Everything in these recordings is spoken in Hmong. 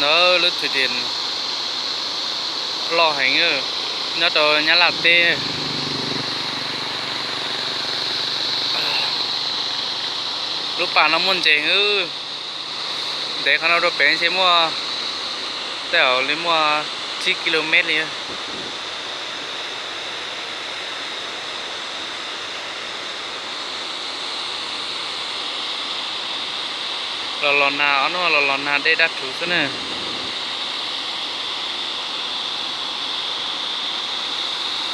Ntawd lub Thwm Diam loj heev, nyob rau Nyab Laj teb. Lub pas no muaj ntses, ntev qhov no rau pem ntshe muaj, tej zaum li muaj tsib ki lo mev li. Los los nag, ob hnub los los nag dej daj rhuv xwb na.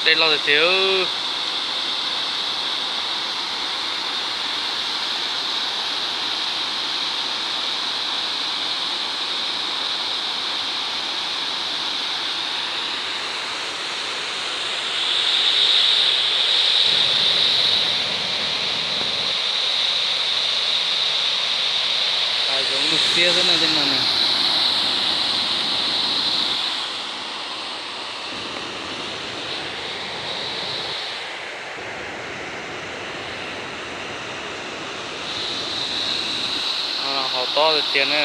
Dej loj tiag tiag. Hav zoov lub xiab xwb na tej no na. Haus tob tiag tiag na.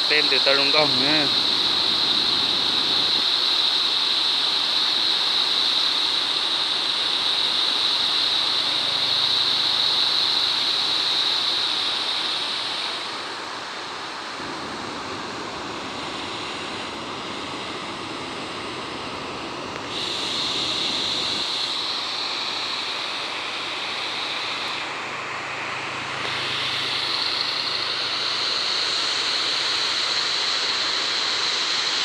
Dej ntws tau zoo nkauj heev.